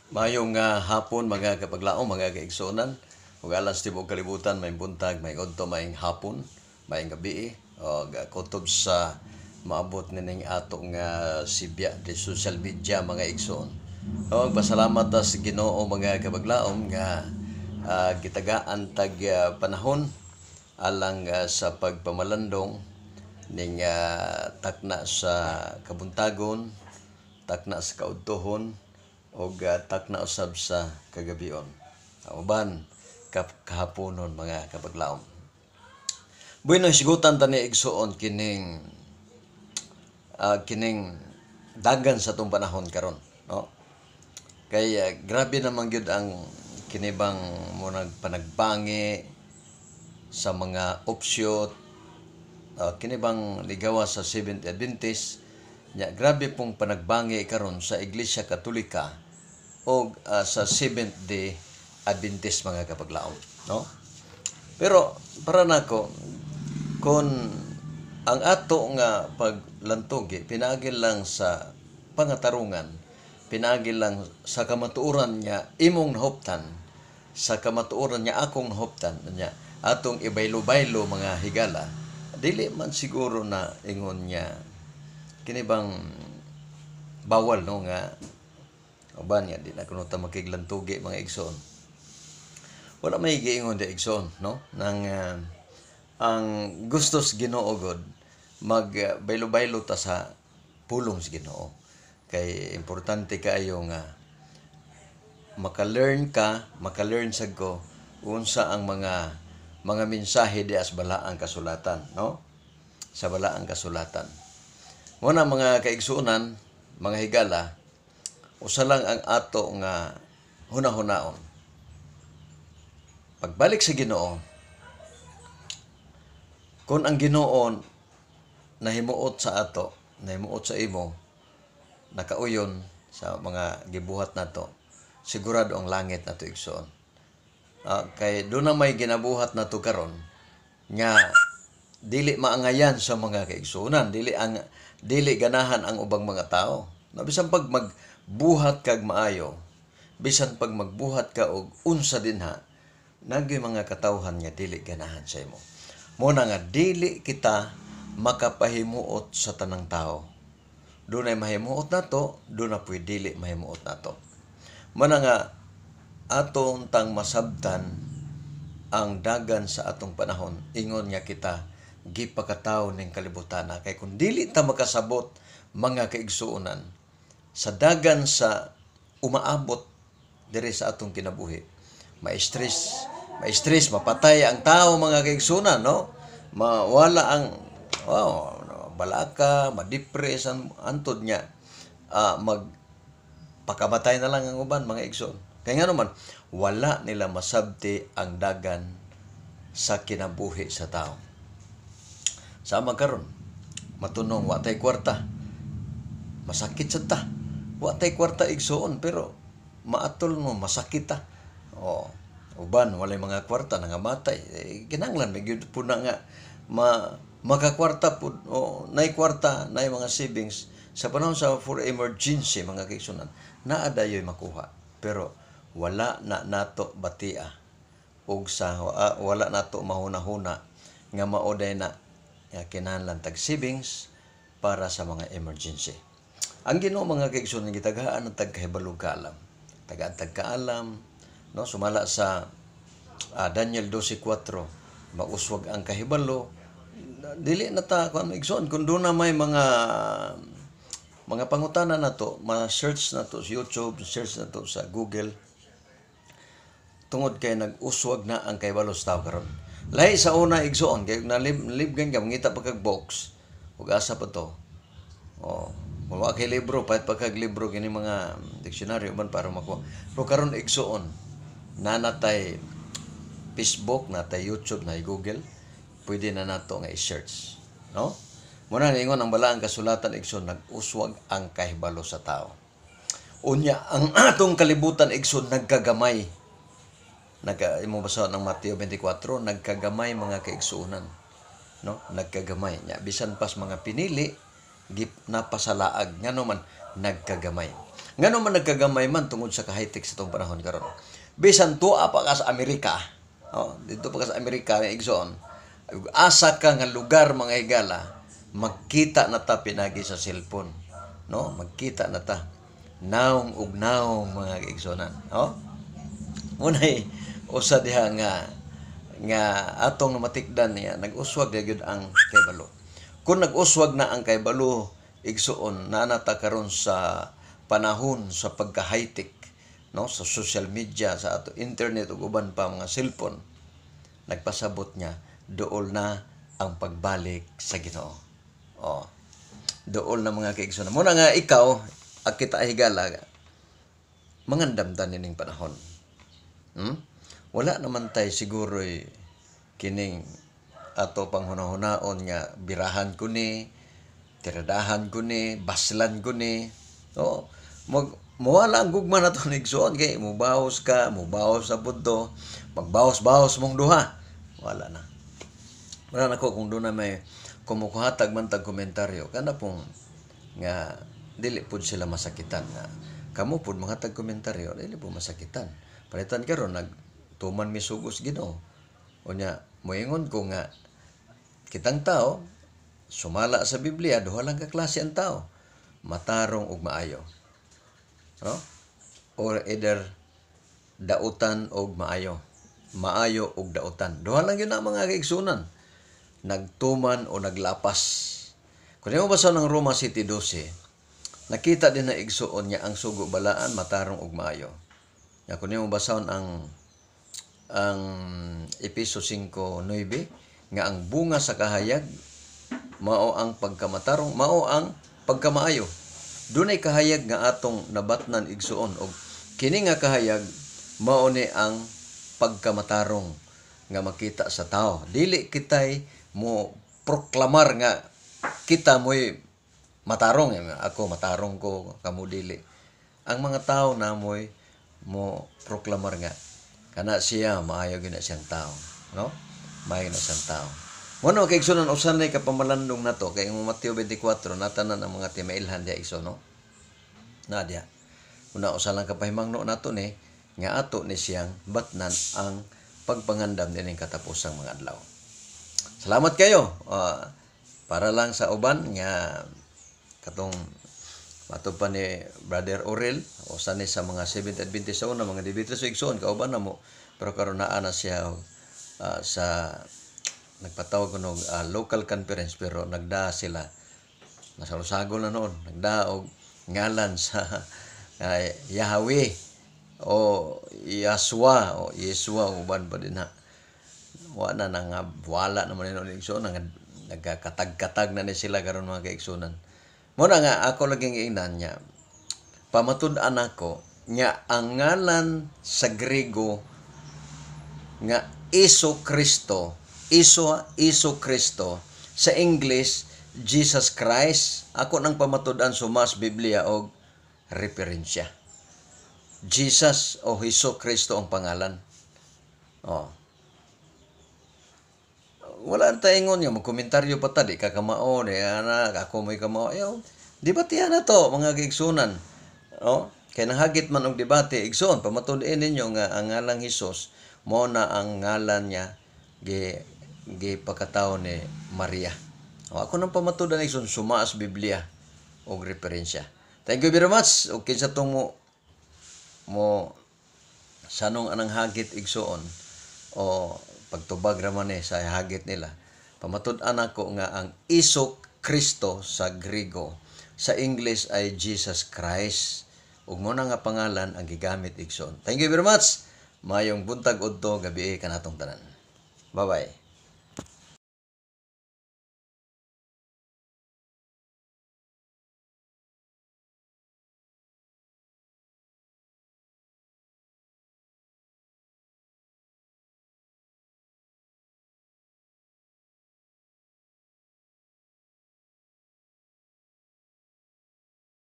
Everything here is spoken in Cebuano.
Maayong hapon, mga kapaglaom, mga kaigsuonan. Ug alang sa tibuok kalibutan, maayong buntag, maayong udto, maayong hapon, maayong gabi, og kutob sa maabot nining atong sibya di social media, mga igsoon. Og pasalamat ta sa Ginoo, mga kapaglaom, nga gitagaan tag panahon alang sa pagpamalandong ning takna sa kabuntagon, takna sa kaudtohon og takna usab sa kagabion. Uban kahaponon, mga kapaglaom. Bueno, hisgutan ta ni, igsuon, kining kining dagan sa atong panahon karon, no? Kay grabe naman gyud ang kini bang munag panagbangi sa mga offshoot, kini bang ligawa sa Seventh Adventist nya. Grabe pong panagbangi karon sa Iglesia Katolika o sa Seventh Day Adventist, mga kapaglaom, no? Pero para nako, kung ang ato nga paglantugi pinaagi lang sa pangatarungan, pinaagi lang sa kamatuoran nga imong nahuptan, sa kamatuoran nga akong nahuptan nya, atong ibaylo-baylo, mga higala, dili man siguro na ingon nga kini bang bawal, no, nga uban nga di na kuno ta makiglantugi, mga igsoon. Wala may giingon di, igsoon, no, nang ang gustos Ginoo god mag baylo-baylo ta sa pulong sa Ginoo, kay importante kaayo nga maka-learn ka, maka-learn sad ko unsa ang mga mensahe di as balaang kasulatan, no, sa balaang kasulatan. Muna, mga kaigsuonan, mga higala, usa lang ang ato nga hunahunaon. Pagbalik sa Ginoo, kung ang Ginoo nahimuot sa ato, nahimuot sa imo, nakauyon sa mga gibuhat nato, sigurado ang langit nato, igsoon. Kay doon na may ginabuhat nato karon nga dili maangayan sa mga kaigsuonan, dili ganahan ang ubang mga tao. Na bisan pag magbuhat kag maayo, bisan pag magbuhat ka og unsa dinha, nagyoy mga katawhan nga dili ganahan sa imo. Mo na nga dili kita makapahimuot sa tanang tao. Dunay mahimuot nato, doon na puy dili mahimuot nato. Mo na nga atong tang masabtan ang dagan sa atong panahon, ingon nga kita gipakatawo ning kalibutan. Kay kung dili ta makasabot, mga kaigsuonan, sa dagan sa umaabot diri sa atong kinabuhi, ma-stress, ma-stress, mapatay ang tao, mga kaigsuonan, no, mawala ang, wow, balaka, ma-depress ang antod niya, mag pakamatay na lang ang uban, mga igsoon. Kay nga naman wala nila masabti ang dagan sa kinabuhi sa tao. Sama karon, matunong wa tay kwarta. Masakit sad ta. Wa tay kwarta, igsoon, pero maatol mo masakit ta. Oh, uban walay mga kwarta, nangamatay. Eh, kinahanglan may gyud pud na nga makakwarta pud o nay kwarta, nay mga savings sa panahon sa for emergency, mga kaigsuonan, naa dayoy makuha. Pero wala na nato batia og sa wala nato mahuna-huna nga mao day na nga kinahanglan tag savings para sa mga emergency. Ang Ginoo, mga kaigsoon, gitagaan ang tag kahibalo, kaalam. Tagaan tag kaalam, no, sumala sa Daniel 12:4, mauswag ang kahibalo. Dili na ta kuan, igsoon, kung doon na may mga pangutana nato, ma-search nato sa YouTube, search nato sa Google, tungod kay nag-uswag na ang kahibalo sa tao karon. Lahi sa una, igsoon, kay nalibgan ka, mangita pa kag box, ug asa pa to. Oh, wa kay libro, pahit pa kag libro kini mga diksyonaryo man para makuha. Pero karon, igsoon, nanatay Facebook, natay YouTube, na Google, pwede na nato nga i-search, no? Muna ingon ang balaang kasulatan, igsoon, nag-uswag ang kahibalo sa tao. Unya ang atong kalibutan, igsoon, nagkagamay. Nagka imo basa ng Mateo 24, nagkagamay, mga kaigsuonan, no, nagkagamay nya bisan pas mga pinili gip napasalaag, ngano man nagkagamay. Ngano man nagkagamay man tungod sa ka-high-tech sa itong panahon karon. Bisan tuwa pa ka sa Amerika, oh, dito pa ka sa Amerika, igsoon, asa ka nga lugar, mga higala, magkita na ta pinagi sa cellphone. No? Magkita na ta. Naong ug naong, mga kaigsuonan. Oh? Munay usa diha nga nga atong matikdan niya, nag-uswag na gyud ang kaybalo. Kung nag-uswag na ang kaybalo, igsuon, naa na ta karon sa panahon sa pagka high-tech, no, sa social media, sa ato internet ug uban pa mga cellphone, nagpasabot niya duol na ang pagbalik sa Ginoo. Oh. Duol na, mga kaigsuonan. Muna nga ikaw, ag kita higala, mangandam ta nining panahon. Wala naman tay siguro kining ato pang hunahunaon nga birahan ko ni, tiradahan ko ni, baslan ko ni. Oh, mag mawala ang gugma nato ni igsoon kay mubaos ka, mubaos sa budto, magbaos-baos mong duha. Wala na. Wala na ko kung doon na may kumukuhatag man tag komentaryo kana pong nga dili pud sila masakitan, nga kamo pud mga tag komentaryo dili po masakitan. Palitan karon nagtuman mi sugos Ginoo. Unya moingon ko nga kitang tao, sumala sa Biblia, duha lang ka klase ang tao, matarong ug maayo, no, or either dautan og maayo, maayo og dautan. Duha lang yun ang mga kaigsunan, nagtuman o naglapas. Kung mo basa ng Roma 7:12, nakita din na, igsuon, niya ang sugo balaan, matarong ug maayo. Ya, kung mo basahon ang Epeso 5:9 nga ang bunga sa kahayag mao ang pagkamatarong, mao ang pagkamaayo. Dunay kahayag nga atong nabatnan, igsuon, og kini nga kahayag mao ni ang pagkamatarong nga makita sa tao. Dili kitay mo proklamar nga kita mo'y matarong. Ako matarong ko, kamo dili. Ang mga tao na mo'y mo proklamar nga kana siya maayo gyud na siyang tao, no? Maayo na siyang tao. Mo no kay igsoon, usa ka pamalandong nato kay ang Mateo 24 natanan ang mga timailhan diha, igsoon, no? Na diha. Una, usa lang ka pahimangno nato ni nga ato ni siyang batnan ang pagpangandam dining katapusang mga adlaw. Salamat kayo. Para lang sa uban nga katong mato pa ni Brother Orel, usa ni sa mga Seventh Adventist sa una, mga debaters igsoon, kauban na mo, pero karon naa na siya sa nagpatawag kuno local conference, pero nagdaa sila nasa Lusagol na noon, nagdaa og ngalan sa Yahweh o Yaswa o Yesua, uban pa din ha. Wa na nang wala naman ni igsoon, nang nagkatag-katag na ni sila karon, mga kaigsunan. Mo na nga ako laging giingnan niya, pamatud-an ako nga ang ngalan sa Grego nga Iso Kristo, Iso, Iso Kristo, sa English Jesus Christ, ako nang pamatud-an sumas Biblia og referensya. Jesus o Hesus Kristo ang pangalan. Oh. Wala ta ingon nga magkomentaryo pa ta, di ka kamao, di ana, ako mo'y kamao. Ayaw, debatehan na to, mga kaigsunan. Oh, kay nahagit man og debate, igsoon, pamatud-in ninyo nga ang ngalang Hesus mao na ang ngalan niya gi gipakatawo ni Maria. O, ako nang pamatud-an, igsoon, sumaas Biblia og referensya. Thank you very much. Og kinsa tong mo mo sanong anang hagit, igsoon, o pagtubag ra man eh sa hagit nila. Pamatud-an ako nga ang Iso Kristo sa Griego, sa English ay Jesus Christ. Ug mo na nga pangalan ang gigamit, igsoon. Thank you very much. Mayong buntag udto gabi kanatong tanan. Bye-bye.